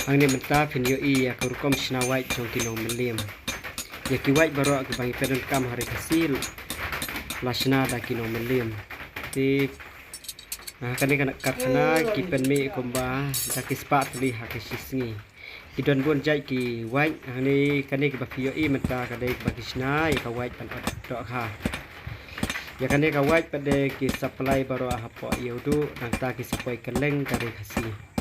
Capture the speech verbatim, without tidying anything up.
Hangne mynta phin ïohi ïa ka rukom shna wait jong ki nongmylliam. Ïa ki wait baroh kiba ngi pyndonkam ha ri Khasi la shna da ki nongmylliam. Te ha kane ka karkhana ki pynmih kumba da ki spah tylli ha ka shi sngi. Ki don bun jait ki wait hangne. Kane kaba phi ïohi mynta ka dei kaba ki shna ïa ka wait ban ot dohkha. Ïa kane ka wait pat de ki supply baroh hapoh Ïewduh, nangta ki supply kylleng ka ri Khasi.